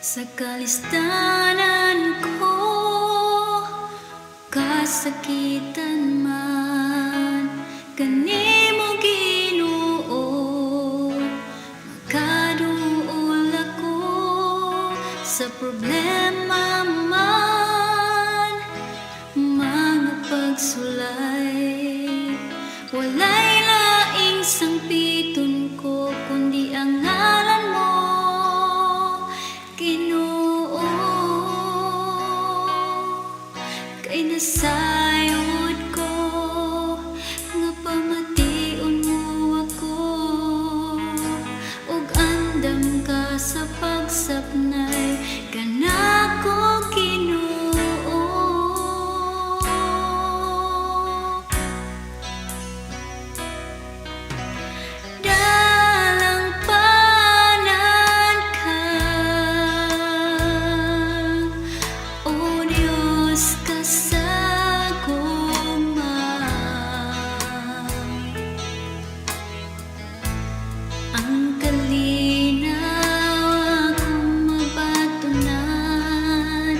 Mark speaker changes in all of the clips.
Speaker 1: Sa kalistanan ko, kasakitan man, kanimo, Ginoo, makaduol ako. Sa problema man, mga pagsulay, walay laing sangpiton ko kundi ang ngalan mo, Ginoo, kay nasayod ko nga pamation mo ako ug andam ka sa pagsapnay kanako, Ginoo. Dalangpanan ka, O Diyos, kasagoma. Ang kalinaw akong mabatunan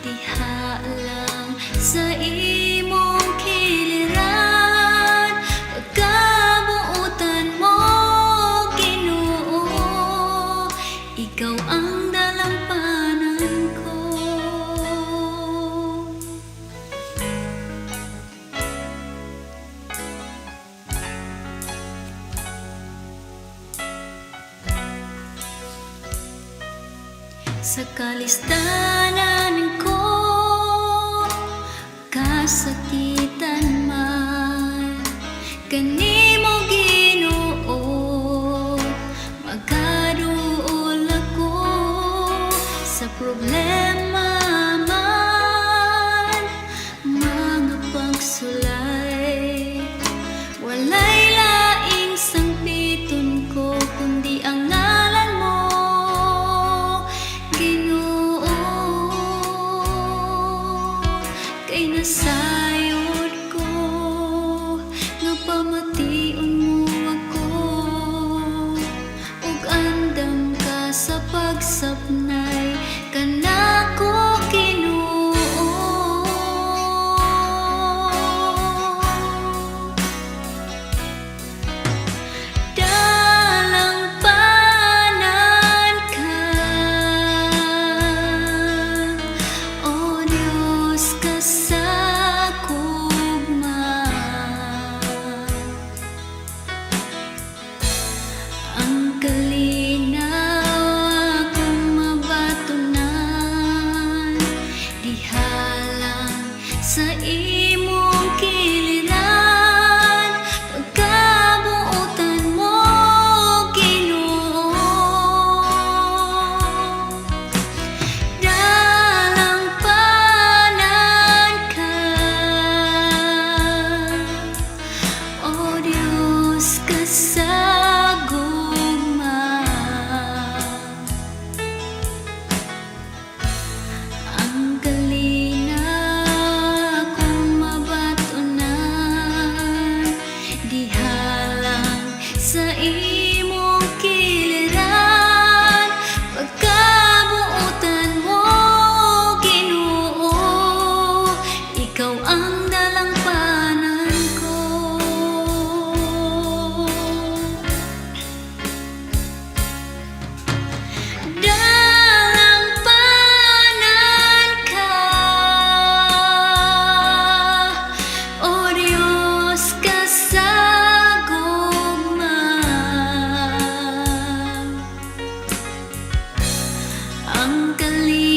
Speaker 1: diha lang sa imong kiliran. Pagkabuotan mo, Ginoo, ikaw ang dalampanan ko. Sa kalistanan ko, kasakitan man, kanimo, Ginoo, magkaduol ako. Sa problema man, mga pagsulay, walay laing sangpiton ko kundi ang ngalan mo, Ginoo, kay nasayod ko nga pamation mo ako ug andam ka sa pagsapnay kanako, Ginoo. Dalangpanan ka, O Diyos, kasakugma. Ang kalinaw akong mabatunan diha lang sa imong kiliran. Pagkabuotan mo, Ginoo, dalangpanan ka, O Diyos, kasagugma. Ang kalinaw akong mabatunan diha lang sa imong kiliran. Pagkabuotan mo, Ginoo, ikaw ang dalampanan ko. Dalangpanan ka, O Diyos, kasagugma. Ang kalinaw